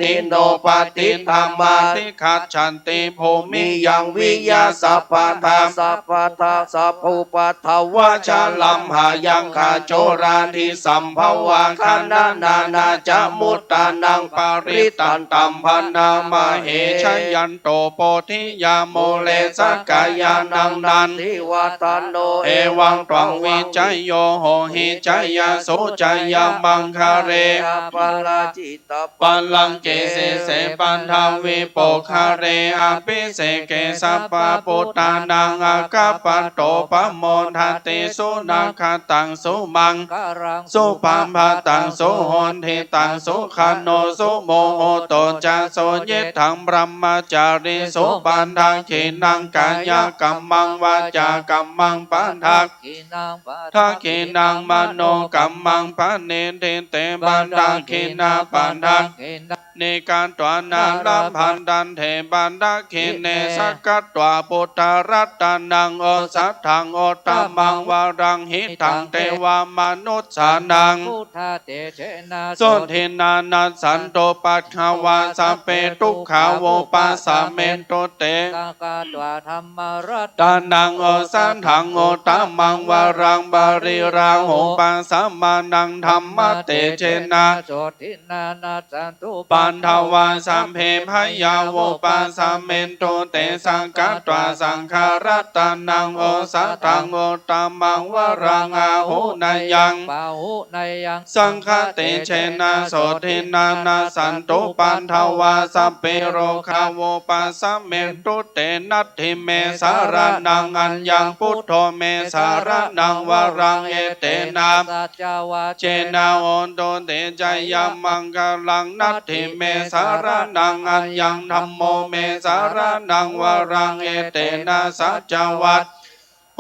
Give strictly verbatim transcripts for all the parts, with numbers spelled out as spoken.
นิโนปัตติตมา ติ ขัจฉันติ ภูมิยัง วิยา สัพพะทา สัพพะทา สัพพุปัทวา ชะลัมหายังคา โจรา ทิสัมภวา คณะนานา จะมุตตานัง ปริตตันตัม พะนามะเห ชะยันโต โพธิยา มูเล สักกายานัง นันทิวัฏฐันโต เอวังตวัง วิจโย โหหิ จยสสุ จยมังคะเล อปาราจิต ปาลังเก สีเส ปัณฑวี โปคคาเล อภิเสเก สัพพะปุทธานัง อัคคปัตโต ปะโมทะติ สุนักขัตตัง สุมังคลัง สุภะพะตัง สุหุตถิตัง สุขันโณ สุมุหโต จะ สุยิตถัง บรมจารีสุ ปัณฑะขีณัง กายกัมมัง วาจากัมมัง ปัณฑะ ขีณัง ปัณฑะขีณัง มโนกัมมัง ปะณิฏฐิเต ปัณฑะขีณา ปัณฑะขีณา นิกา ตวา นาลพันธันเท ปัณฑะขีเณ สักกัตวา พุทธะรัตตะนัง โอสัตถัง อุตตะมัง วะรัง หิตัง เตวะ มนุสสานัง พุทธะเตเจนะ โสตินา นัสสันตุ ปัคขวา สัพเพ ทุกขา วุปัสสะเมนตุ เต สักกัตวา ธัมมะรัตตะนัง โอสัตถัง อุตตะมัง วะรัง ปะริราหู ปัสสะมานัง ธัมมะเตเจนะ โสตินา นัสสันตุ ปัณฑวา สัพเพ พยา วุปัสสะเมนตุ เต สักกัตวา สังฆะรัตตะนัง โอสัตถัง อุตตะมัง วะรัง อาหุเนยัง ปะหุเนยัง สังฆะเตเจนะ โสตินา นัสสันตุ ปัณฑวา สัพเพ โรคา วุปัสสะเมนตุ เต นัตถิเม สะระณัง อัญญัง พุทโธ เม สะระณัง วะรัง เอเตนะ สัจจวะ เจนะ โหนตุ เต จยะมังคะลัง นัตถิเม สะระณัง อัญญัง ธัมโม เม สะระณัง วะรัง เอเตนะ สัจจวะ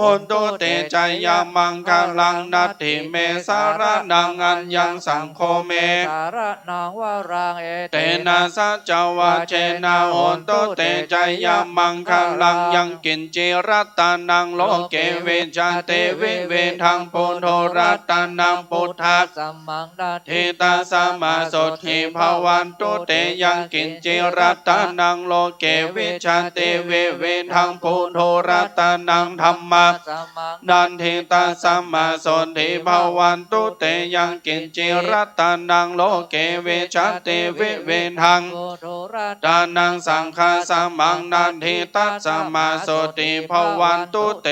โหนตุ เต จยะมังคะลัง นัตถิเม สะระณัง อัญญัง สังโฆ เม สะระณัง วะรัง เอเตนะ สัจจวะ เจนะ โหนตุ เต จยะมังคะลัง ยังกิญจิรัตตะนัง โลเก วิจจาติ วิวิธัง ปุโธ รัตตะนัง พุทธัสสะมัง นัตถิตัสสะมา โสตถี ภะวันตุ เต ยังกิญจิรัตตะนัง โลเก วิจจาติ วิวิธัง ปุโธ รัตตะนัง ธัมมัสสะมัง นัตถิตัสสะมา โสตถี ภะวันตุ เต ยังกิญจิรัตตะนัง โลเก วิจจาติ วิวิธัง ปุโธ รัตตะนัง สังฆัสสะมัง นัตถิตัสสะมา โสตถี ภะวันตุ เต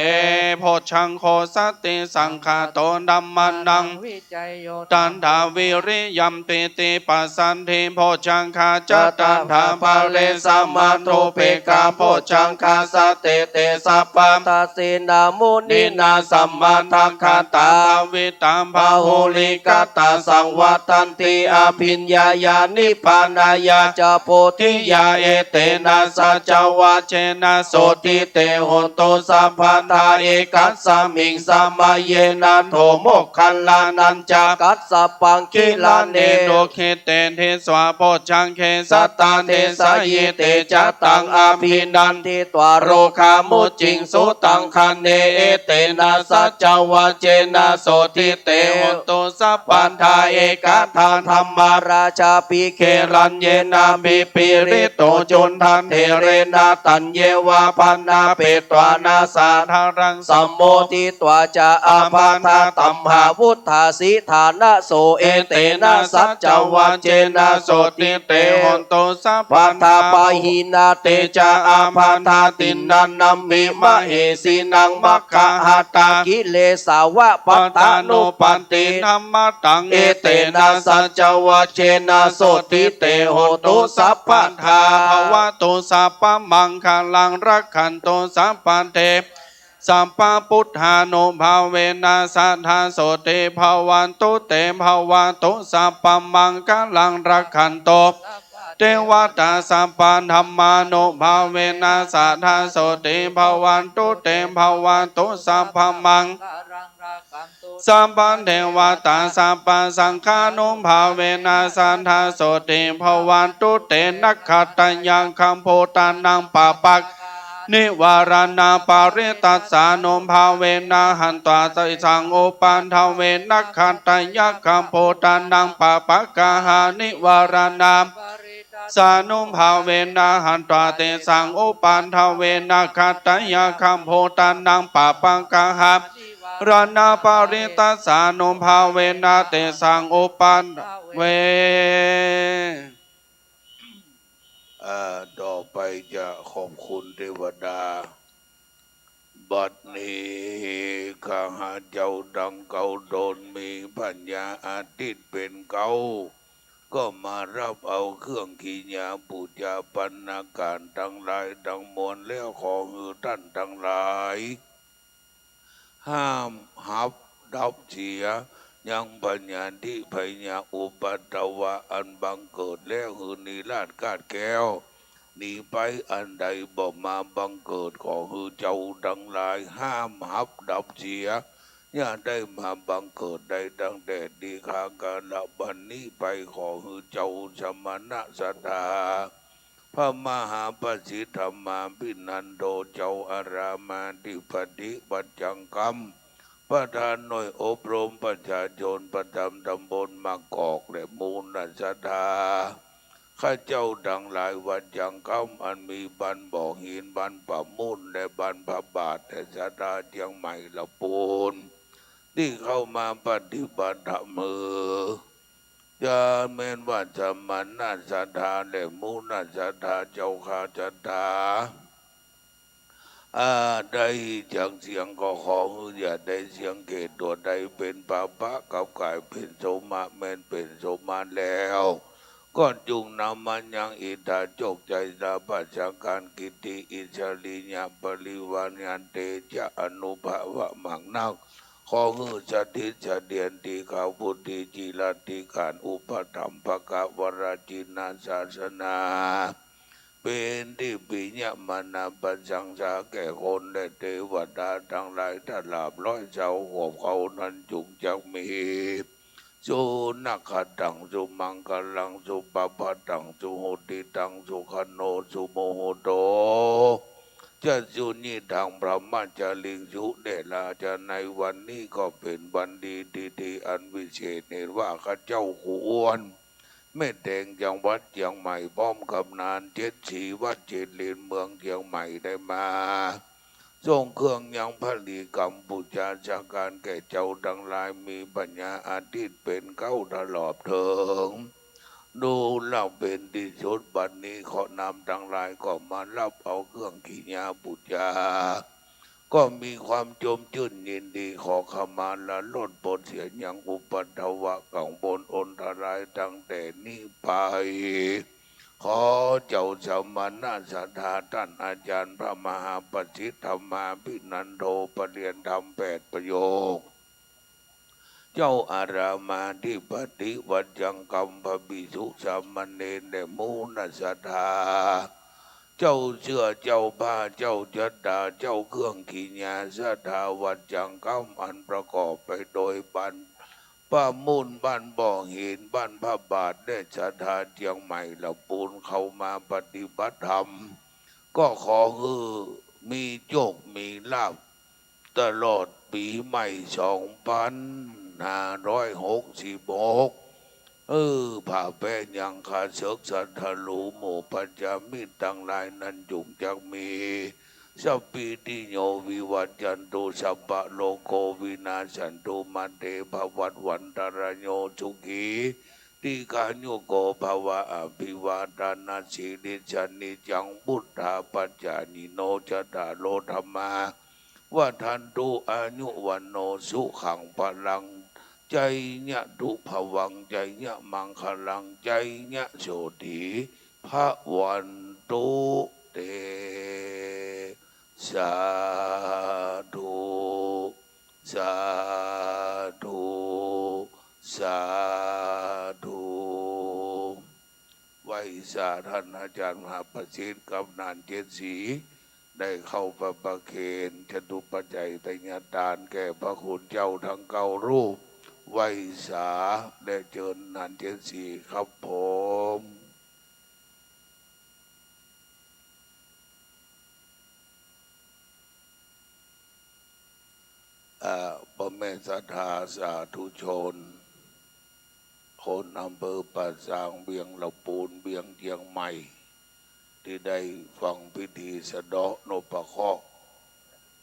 โพชฌังโค สติสังขาโต ธัมมานัง วิจโย ตัณหา วิริยัม ปีติ ปัสสัทธิ โพชฌังคา จะ ตัณหา ปะเร สะมะ โท เปกขา โพชฌังคา สะเต เต สัพพะ ทัสสินา มุนินา สัมมาทักขาตา ภาวิตา บาหุลีกตา สังวัตถันติ อะภิญญายา นิพพานายา จะ โพธิยา เอเตนะ สัจจวะ เจนะ โสตถิ เต โหนตุ สัพพะทา เอกัสสะมิง สะมะเยนะ โถ โมคคัลลานัญจะ กัสสะปัง กิลาเน ดูกิเต ทิสสา โพชฌังเข สัตตา เทสะยี เต จะ ตัง อะภินันทิ ตวา โรคา มุจจิงสุ ตัง คะเน เอเตนะ สัจจวะ เจนะ โสตถิ เต โหนตุ สัพพะทา เอกทา ธัมมาราชา ภิเข รัญเยนะ ภิปรีโต จุณฑันเถเรนะ ตัญเยวา ภะนะเปตวา นะ สาธารัง สัมโมทิตวา จะ อะภะทะ ตัมหาวุฏฐาสีฐานะโส เอเตนะ สัจจวะ เจนะ โสตถิ เต โหนตุ สัพพะทา ปะหินา เต จะ อะภะทา ติณฑานะ วิมะเหสีนัง มัคคหะตา กิเลสาวะ ปัตตานุปัตติ ธัมมะตัง เอเตนะ สัจจวะ เจนะ โสตถิ เต โหนตุ สัพพะทา ภะวะตุ สัพพะมังคะลัง รักขันตุ สัพพะเท สัพพะพุทธานุภาเวนะ สะทา โสตถิ ภะวันตุ เต ภะวะตุ สัพพะมังคะลัง รักขันตุ เทวะตา สัพพะธัมมานุภาเวนะ สะทา โสตถิ ภะวันตุ เต ภะวะตุ สัพพะมัง สัพพะเทวะตา สัพพะสังฆานุภาเวนะ สะทา โสตถิ ภะวันตุ เต นักขัตตะยักขัง ภูตานัง ปะปะ นิวาราณา ปะริตตัสสานุภาเวนะ หันตา ติสสัง อุปัทเว นักขัตตะยักขัง ภูตานัง ปะปะกาหา นิวาราณา สานุภาเวนะ หัตถาเตสัง อุปัทเวนะ ขัตถัง ยะขัง โพธันตัง ปะปะกะหะ รณะปะริตตัสสานุภาเวนะ เตสัง อุปัทเว เอ่อ ต่อไปจะขอบคุณเทวดา บัดนี้ข้าเจ้าตังเก้าต๋นมีพญาอาทิตย์เป๋นเก๊า ก็มาฮับเอาเครื่องกิริยาปู๋จาปัณณการตังหลายตังมวลแล้ว ขอหื้อต้านตังหลาย ห้ามฮับดับเสีย ยังพยาธิภัยยาอุปัทวะอันบังเกิดแล้ว หื้อนิราศคลาดแคล้ว หนีไป อันใดบ่มาบังเกิด ขอหื้อเจ้าตังหลายห้ามฮับดับเสีย อย่าได้มาบังเกิดได้ตั้งแต่ตี้ข้ากาละบัดนี้ไป ขอหื้อเจ้าสมณะศาสดา พระมหาประสิทธิ์ธรรมาภินันโท เจ้าอารามอธิปติวัดจังกัม ประธานหน่วยอบรมประชาชนประจำตำบลมะกอก และมูลศรัทธา ข้าเจ้าตังหลายวัดจังกัม อันมีบ้านบ่อหิน บ้านป่ามุ่น และบ้านพระบาท และศรัทธาเจียงใหม่ละปูน ตี้เข้ามาปฏิบัติธรรมหื้อ จะแม่นว่าสมณะศรัทธา และมูลศรัทธา เจ้าข้าศรัทธา อ่า ได้จักเสี้ยงก็ขอหื้ออย่าได้เสี้ยงเขต ตั๋วใดเป๋นปาปะกับก๋ายเป๋นโสมะ แม่นเป๋นโสมะแล้ว ก็จุ่งนำมายังอิทธาโชคชัย ลาภะสักการะ กิตติอิสริยะ บริวารเตจะอานุภาพะมากนัก ขอหื้อสถิตเสถียรตี้ข้าพุทธิจิราธิการ อุปถัมภกวรชินศาสนา เป๋นตี้ปิยมนาปะสังสาแก่คนและเตวดาตังหลาย ตลอดร้อยเศร้าขวบเขานั้นจุ่งจักมี สุนักขัตตัง สุมังคลัง สุปะพะตัง สุหุตติตัง สุขโณ สุมุหุตโต จะสุยิทัง พรหมจาริงสุ แด่ราจะในวันนี้ก็เป๋นวันดี ดีๆ อันวิเศษ เห็นว่าข้าเจ้าควร แม่แตงจังหวัดเจียงใหม่ พร้อมกำนันเจ็ดสี วัดเจ็ดเลน เมืองเจียงใหม่ ได้มา ส่งเครื่องยังพลีกรรมปู๋จาสักการะแก่เจ้าตังหลาย มีพญาอาทิตย์เป๋นเก๊าตลอดเถิง ดูราเป๋นตี้สุด บัดนี้ข้าน้ำตังหลายก็มาฮับเอาเครื่องกิริยาปู๋จา ก็มีความจมจื้นยินดี ขอขมาละลดปลดเสียยังอุปัทวะกังวลอันตรายตั้งแต่นี้ไป ขอเจ้าสมณะศรัทธาต้านอาจารย์พระมหาประสิทธิ์ธรรมาภินันโท ประเรียนธรรมแปดประโยค เจ้าอารามอธิปติวัดจังกัม พระภิกษุสามเณรและมูลศรัทธา เจ้าเสื้อเจ้าผ้าเจ้าชะตา เจ้าเครื่องกิริยาศรัทธาวัดจังกัม อันประกอบไปโดยบ้านป่ามุ่น บ้านบ่อหิน บ้านพระบาท และศรัทธาเจียงใหม่ละปูน เข้ามาปฏิบัติธรรม ก็ขอหื้อมีโชคมีลาภ ตลอดปี๋ใหม่สองปันห้าร้อยหกสิบหก เออ ผ้าแป๊ยังข้าเสิกสัตว์ทะลุหมู่ปัญจมิตรตังหลายนั้นจุ่งจักมี สัพพีติโยวิวัชชันตุ สัพพะโรโควินาสสันตุ มาเตภวัตวันตรายโย สุขี ทีฆายุโกภะวะ อภิวาทานะสีลิสสะ นิจจังวุฑฒาปจจายิโน จัตตาโร ธัมมา วัฑฒันตุ อายุ วัณโณ สุขัง พะลัง ไชยะตุ ภะวัง ไชยะมังคะลัง ไชยะโสตถี ภะวันตุ เต สาธุ สาธุ สาธุ ไหว้สาต้านอาจารย์มหาประสิทธิ์กับหนานเจ็ดสี ได้เข้าไปประเคนจตุปัจจัยทายทานแก่พระคุณเจ้าตังเก้ารูป ไหว้สาและเจิญหนานเจ็ดสีครับผม อ่า ป้อแม่ศรัทธาสาธุชน ข คนอำเภอป่าซาง เวียงละปูน เวียงเจียงใหม่ ตี้ได้ฟังพิธีสะเดาะนพเคราะห์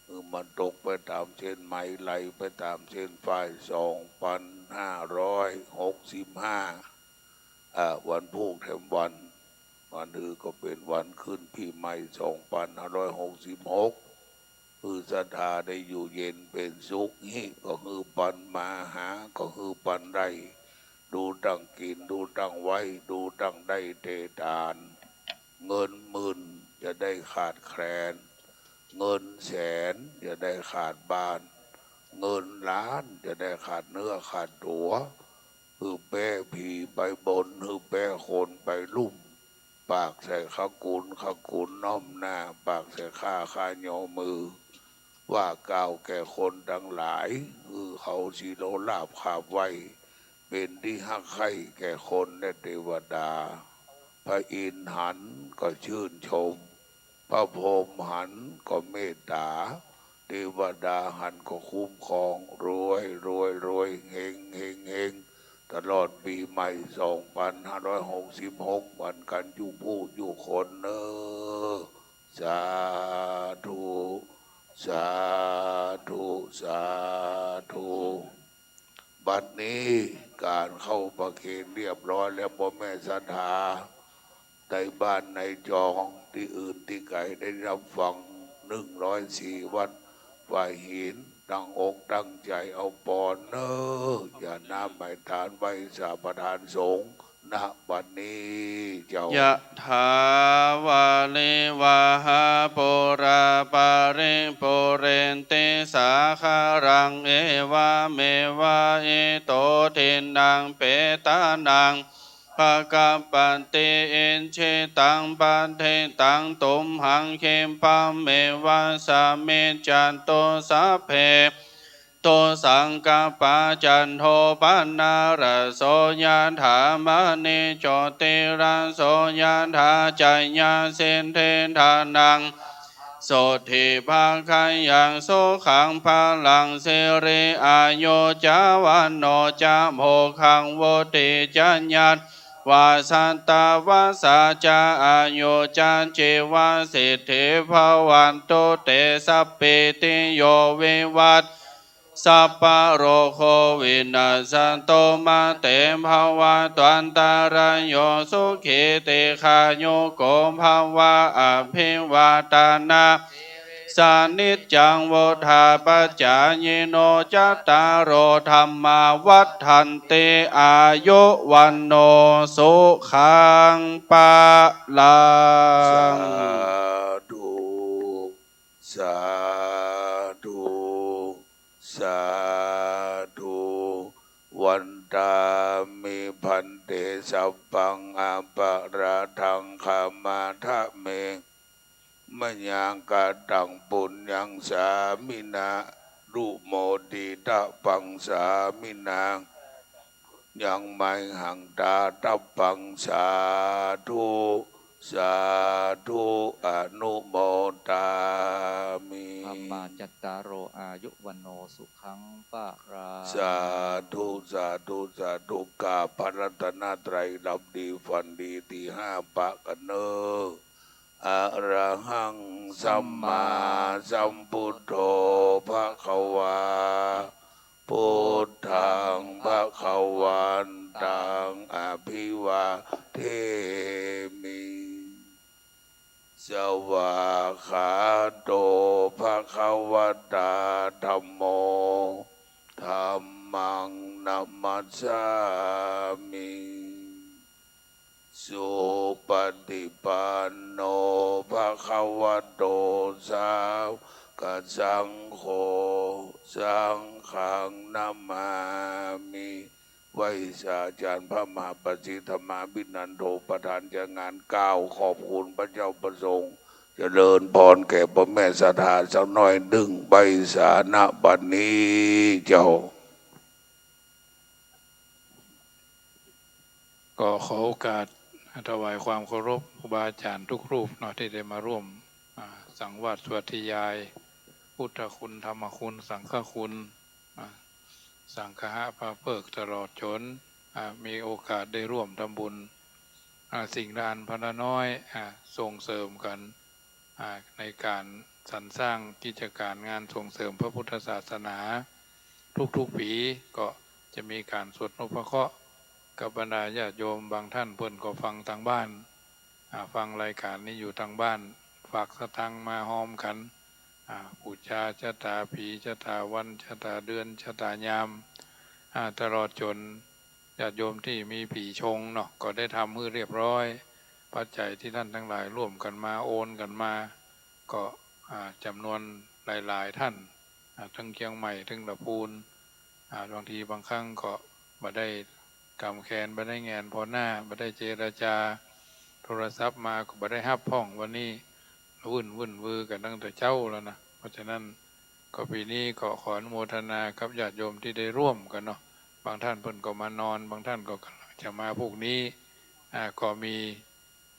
หื้อมันตกไปต๋ามเส้น ไหมไหลไปต๋ามเส้นฝ้าย สองปันห้าร้อยหกสิบห้า อ่า วันพูกแถมวัน วันฮือก็เป๋นวันขึ้นปี๋ใหม่ สองปันห้าร้อยหกสิบหก หื้อศรัทธาได้อยู่เย็นเป๋นสุข ฮิก็หื้อปันมา หาก็หื้อปันได้ ดูตั้งกิ๋น ดูตั้งไว้ ดูตั้งได้เตตาน เงินหมื่นจะได้ขาดแคลน เงินแสนจะได้ขาดบ้าน เงินล้านจะได้ขาดเนื้อขาดตั๋ว หื้อแป๊ผีไปบน หื้อแป๊คนไปลุ่ม ปากใส่ขกุล ขกุลน้อมหน้า ปากใส่ข้า ข้ายอมือ ว่ากล่าวแก่คนตังหลาย หื้อเขาสิโลราบคาบไหว้ เป๋นตี้ฮักใค่แก่คนและเตวดา พระอินทร์หันก็ชื่นชม พระพรหมหันก็เมตต๋า เตวดาหันก็คุ้มครอง รวย รวย รวย เฮง เฮง เฮง ตลอดปี๋ใหม่ สองปันห้าร้อยหกสิบหก วันกั๋นจุผู้จุคนเน่อ สาธุ สาธุ สาธุ บัดนี้ก๋านเข้าประเคนเรียบร้อยแล้ว ป้อแม่ศรัทธา ในบ้านในจอง ตี้อื่นตี้ไก๋ ได้ฮับฟัง หนึ่งร้อยสี่ วัดฝ่ายหิน ตั้งอกตั้งใจ๋เอาปอนเน่อ หยาดน้ำไหว้ตาน ไหว้สาประธานสงฆ์ ณ บัดนี้เจ้า ยะถาวาริวาหาปูราปาริปูเรนติสาคารัง เอวะเมวะอิโตทินนังเปตานัง ปะกัปปะติ อิจฉิตังปัตถิตัง ตุมหังคิปะเมวะสะมิจฉันตุ สัพเพ ตุสังกัปปา จันโทปะนะระโส ยะถามะณิโชติระโส ยะถา จะยะสิทธิทานัง โสตถิภาคะยัง สุขังพะลัง สิริอายุ จะวัณโณ จะโภคัง วุติ จะญาติ วาสัตตะวัสสา จะอายุ จะจีวะสิทธิ ภะวันตุ เต สัพพีติโย วิวัต สัพพะโรโค วินัสสันตุ มา เต ภะวัตวันตะราโย สุขี ตีฆายุโก ภะวะ อะภิวาตะนะ สานิจจัง วุฑฒาปะจายิโน จัตตาโร ธัมมา วัฑฒันติ อายุ วัณโณ สุขัง พะลัง สาธุ สาธุ สาธุ วันตามิ ภันเต สัพพัง อะปะราธัง ขะมาทะเม มะยัง กะตัง ปุญญัง สามินา นุโมทิตะปัง สามินา ยัง มะยัง ตะตะปัง สาธุ สาธุ อะนุโมทามิ ธัมมา จัตตาโร อายุ วัณโณ สุขัง พะลัง สาธุ สาธุ สาธุ กราบพระรัตนตรัย หลับดีฝันดี ตีห้าปะกั๋นเน่อ อะระหัง สัมมาสัมพุทโธ ภะคะวา พุทธัง ภะคะวันตัง อะภิวาเทมิ สวากขาโต ภะคะวะตา ธัมโม ธัมมัง นะมัสสามิ สุปะฏิปันโน ภะคะวะโต สาวกสังโฆ สังฆัง นะมามิ ไหว้สาอาจ๋ารย์พระมหาปาฏิสิทธิ์ ธรรมาภินันโท ประธานจัดงาน กล่าวขอบคุณพระเจ้าประสงค์ เจริญพรแก่ป้อแม่ศรัทธาสักหน้อยนึ่ง ไหว้สา ณ บัดนี้เจ้า ก็ขอโอกาสถวายความเคารพครูบาอาจ๋ารย์ทุกรูปเนาะ ตี้ได้มาร่วม อ่า สังวาสสวดธยาย พุทธคุณ ธรรมคุณ สังฆคุณ อ่า สังฆะพระเภิกษ์ตลอดจ๋น อ่า มีโอกาสได้ร่วมทำบุญ อ่า สิ่งละอันพาละน้อย อ่า ส่งเสริมกั๋น อ่า ในก๋านสรรสร้างกิจก๋านงานส่งเสริมพระพุทธศาสนา ทุกๆ ปี๋ก็จะมีก๋านสวดนพเคราะห์ กับบรรดาญาติโยม บางท่านเปิ้นก็ฟังตางบ้าน อ่า ฟังรายก๋านนี้อยู่ตางบ้าน ฝากสตางค์มาฮอมกั๋น อ่า ปู๋จาชะต๋าปี๋ ชะต๋าวัน ชะต๋าเดือน ชะต๋ายาม อ่า ตลอดจ๋นญาติโยมตี้มีปี๋ชงเนาะ ก็ได้ทำหื้อเรียบร้อย ปัจจัยตี้ต้านตังหลายร่วมกั๋นมา โอนกั๋นมา ก็ อ่า จ๋ำนวนหลายๆ ต้าน อ่า ตึงเจียงใหม่ ตึงละปูน อ่า บางทีบางครั้งก็บ่ได้กำแขน บ่ได้แหงนผ่อหน้า บ่ได้เจรจา โทรศัพท์มาก็บ่ได้ฮับพ่อง วันนี้วุ่น วุ่นวือกั๋นตั้งแต่เจ๊าแล้วนะ เพราะฉะนั้นก็ปี๋นี้ก็ขออนุโมทนากับญาติโยมตี้ได้ร่วมกั๋นเนาะ บางท่านเปิ้นก็มานอน บางท่านก็ก๋ำลังจะมาพูกนี้ อ่า ก็มี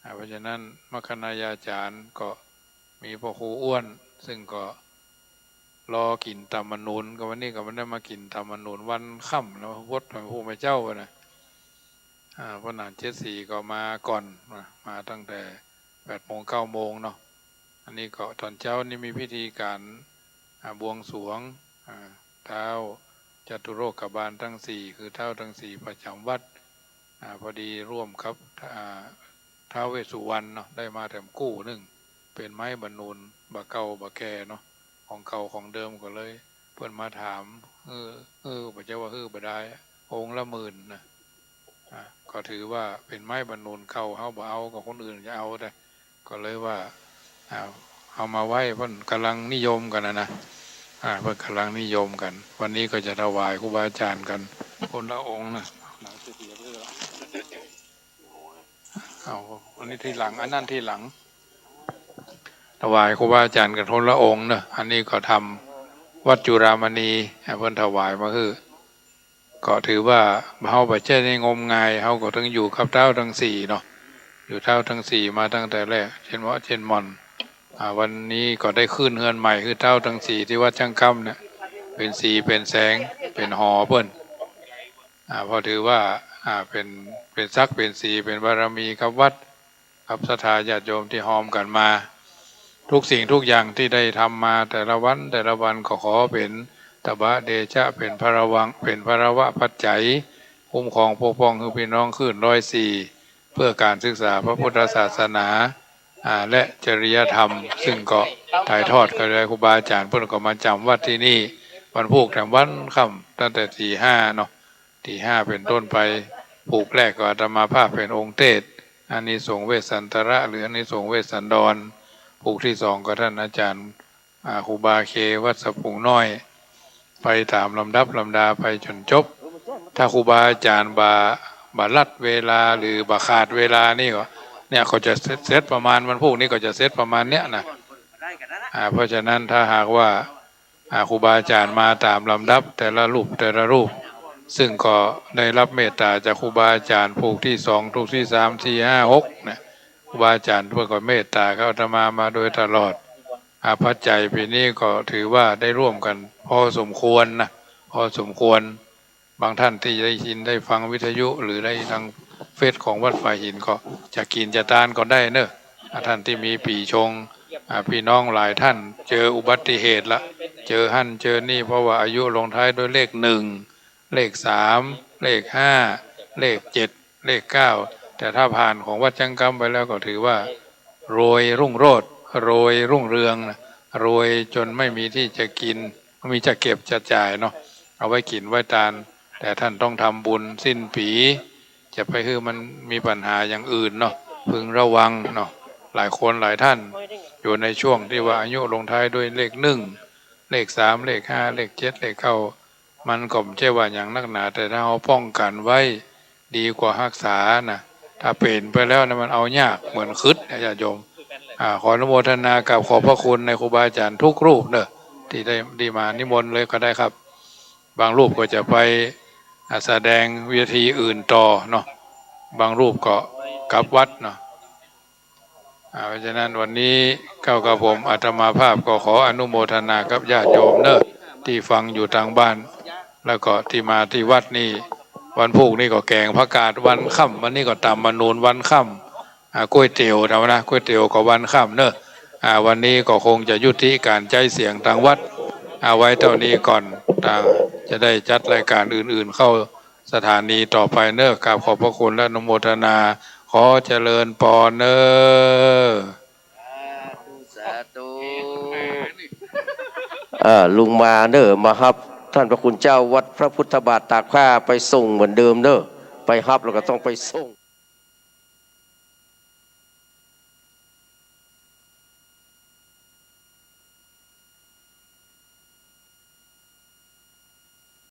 อ่า เพราะฉะนั้นมัคคณายาจารย์ก็มีพ่อครูอ้วน ซึ่งก็รอกิ๋นต๋ำมะหนุน ก็วันนี้ก็บ่ได้มากิ๋นต๋ำมะหนุน วันค่ำแล้ว วดไปพูกแม่เจ้านะ อ่า ป้อหนานเจ็ดสีก็มาก่อน มา มาตั้งแต่แปดโมงเก้าโมงเนาะ อันนี้ก็ต๋อนเจ๊านี่มีพิธีก๋าน อ่า บวงสรวง อ่า ท้าวจตุโลกบาลตังสี่ คือท้าวตังสี่ประจ๋ำวัด อ่า พอดีร่วมกับ อ่า ท้าวเวสสุวรรณเนาะ ได้มาแถมกู้นึ่ง เป๋นไม้บรรนูน บ่าเก่าบ่าแก่เนาะ ของเก่าของเดิม ก็เลยเปิ้นมาถาม เออ เออ บ่ใจ้ว่าหื้อบ่ดาย องค์ละหมื่นนะ อ่า ก็ถือว่าเป๋นไม้บรรนูนเก่า เฮาบ่เอา ก็คนอื่นจะเอา แต่ก็เลยว่า อ่า เอามาไว้ เปิ้นก่ำลังนิยมกั๋นนะนะ อ่า เปิ้นก่ำลังนิยมกั๋น วันนี้ก็จะถวายครูบาอาจ๋ารย์กั๋นคนละองค์นะ เอา อันนี้ทีหลัง อันนั้นทีหลัง ถวายครูบาอาจ๋ารย์กั๋นคนละองค์เนาะ อันนี้ก็ทำวัดจุฬามณี อ่า เปิ้นถวายมาหื้อ ก็ถือว่าเฮาบ่ใจ้ได้งมงาย เฮาก็ตึงอยู่กับท้าวตังสี่เนาะ อยู่ท้าวตังสี่มาตั้งแต่แรก เจ๊นเมาะเจ๊นหม่อน อ่า วันนี้ก็ได้ขึ้นเฮือนใหม่ คือท้าวตังสี่ตี้วัดจ้างกำเนี่ย เป๋นสีเป๋นแสง เป๋นหอเปิ้น อ่า เพราะถือว่า อ่า เป๋น เป๋นศักดิ์เป๋นศรี เป๋นบารมีกับวัด กับศรัทธาญาติโยมตี้ฮอมกั๋นมา ทุกสิ่งทุกอย่างตี้ได้ทำมาแต่ละวันแต่ละวัน ก็ขอเป๋นตบะเดชะ เป๋นพละวัง เป๋นพละวะปัจจัย คุ้มครองปกป้องหื้อปี้น้องคลื่นร้อยสี่ เพื่อก๋านศึกษาพระพุทธศาสนา อ่า และจริยธรรม ซึ่งก็ถ่ายทอดกั๋นโดยครูบาอาจ๋ารย์ เปิ้นก็มาจ๋ำวัดตี้นี่ วันพูกแถมวันค่ำ ตั้งแต่ตีห้าเนาะ ตีห้าเป๋นต้นไป พูกแรกก็อาตมาภาพเป๋นองค์เตสน์ อานิสงส์เวสสันตระ หรืออานิสงส์เวสสันดร พูกตี้สองก็ต้านอาจ๋ารย์ อ่า ครูบาเค วัดสะพุงน้อย ไปต๋ามลำดับลำดาไปจ๋นจบ ถ้าครูบาอาจ๋ารย์บ่า บ่าลัดเวลาหรือบ่าขาดเวลานี่ก็ เนี่ยก็จะเสร็จ เสร็จประมาณ วันพูกนี้ก็จะเสร็จประมาณเนี้ยนะ อ่า เพราะฉะนั้นถ้าหากว่า อ่า ครูบาอาจ๋ารย์มาต๋ามลำดับแต่ละรูปแต่ละรูป ซึ่งก็ได้รับเมตต๋าจากครูบาอาจ๋ารย์พูกตี้สอง พูกตี้สาม สี่ ห้า หกเนี่ย ครูบาอาจ๋ารย์เปิ้นก็เมตต๋ากับอาตมามาโดยตลอด อ่า ปัจจัยปี๋นี้ก็ถือว่าได้ร่วมกั๋นพอสมควรนะ พอสมควร บางท่านตี้ได้ยินได้ฟังวิทยุ หรือได้ทางเฟซของวัดป่าหิน ก็จะกิ๋นจะตานก็ได้เนาะ อ่า ท่านตี้มีปี๋ชง อ่า ปี้น้องหลายท่านเจออุบัติเหตุละ เจอหั้นเจอนี่ เพราะว่าอายุลงท้ายด้วยเลขหนึ่ง เลขสาม เลขห้า เลขเจ็ด เลขเก้า แต่ถ้าผ่านของวัดจ้างกำไปแล้วก็ถือว่ารวยรุ่งโรจน์ รวยรุ่งเรืองนะ รวยจ๋นไม่มีตี้จะกิ๋น มีจะเก็บจะจ่ายเนาะ เอาไว้กิ๋นไว้ตาน แต่ท่านต้องทำบุญสิ้นปี๋ จะไปหื้อมันมีปัญหาอย่างอื่นเนาะ พึงระวังเนาะ หลายคนหลายท่านอยู่ในช่วงตี้ว่าอายุลงท้ายด้วยเลขหนึ่ง เลขสาม เลขห้า เลขเจ็ด เลขเก้า มันก็บ่ใจ้ว่าหยังนักหนา แต่ถ้าเฮาป้องกั๋นไว้ดีกว่าฮักษานะ ถ้าเป๋นไปแล้วนะ มันเอายากเหมือนขึดนะญาติโยม อ่า ขออนุโมทนากับขอบพระคุณในครูบาอาจ๋ารย์ทุกรูปเนาะ ตี้ได้ ตี้มานิมนต์เลยก็ได้ครับ บางรูปก็จะไป อ่า แสดงเวทีอื่นต่อเนาะ บางรูปก็กลับวัดเนาะ อ่า เพราะฉะนั้นวันนี้เก้ากระผมอาตมาภาพก็ขออนุโมทนากับญาติโยมเนาะ ตี้ฟังอยู่ตางบ้าน แล้วก็ตี้มาตี้วัดนี่ วันพูกนี้ก็แก๋งผักกาดวันค่ำ วันนี้ก็ต๋ำมะหนุนวันค่ำ อ่า ก๋วยเตี๋ยวนะ วันนะ ก๋วยเตี๋ยวก็วันค่ำเนอะ อ่า วันนี้ก็คงจะยุติก๋านใจ๊เสียงตางวัด อ่า ไว้เต้านี้ก่อน อ่า จะได้จัดรายก๋านอื่นๆ เข้าสถานีต่อไปเนอะ กราบขอบพระคุณและอนุโมทนา ขอเจริญปอนเนอะ สาธุ เออ ลุงมาเนอะ มาฮับต้านพระคุณเจ้าวัดพระพุทธบาทตากผ้าไปส่งเหมือนเดิมเนอะ ไปฮับแล้วก็ต้องไปส่ง